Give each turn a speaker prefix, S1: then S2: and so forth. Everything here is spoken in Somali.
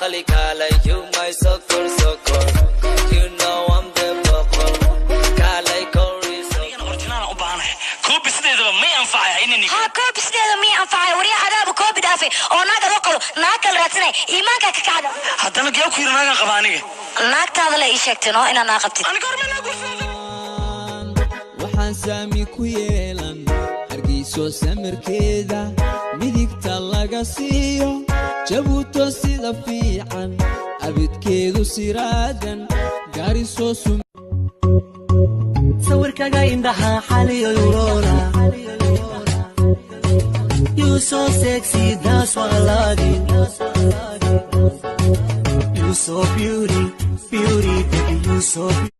S1: Qali kaalay, you my sokor sokor. You know I'm the boqor. Kaalay kori sokor.
S2: Original u baahanahay. Koobi sideedaba may anfacay inani.
S3: Haa, koobi sideeda miya anfacay? Wariya, adaaba koobi dhaafay oo naag adoo qabo naag kala raadsanay. Iimaankaa ka kacda.
S2: Haddana yaa ku yiri naagan qaba aniga?
S3: Naagtaada le ii sheegtay noo inaad naa qabtid.
S2: Aniga horma naa guursaday.
S4: Waxaan saami ku yeelan Hargeyso, samirkeeda midigta laga siiyo, Jabuuto sida fiican abidkeedu siraadan Gaariso.
S5: Sawirkaga indhaha xaliyo yurola. You so sexy, that's why I love you. You so beauty, beauty, baby, you so beauty.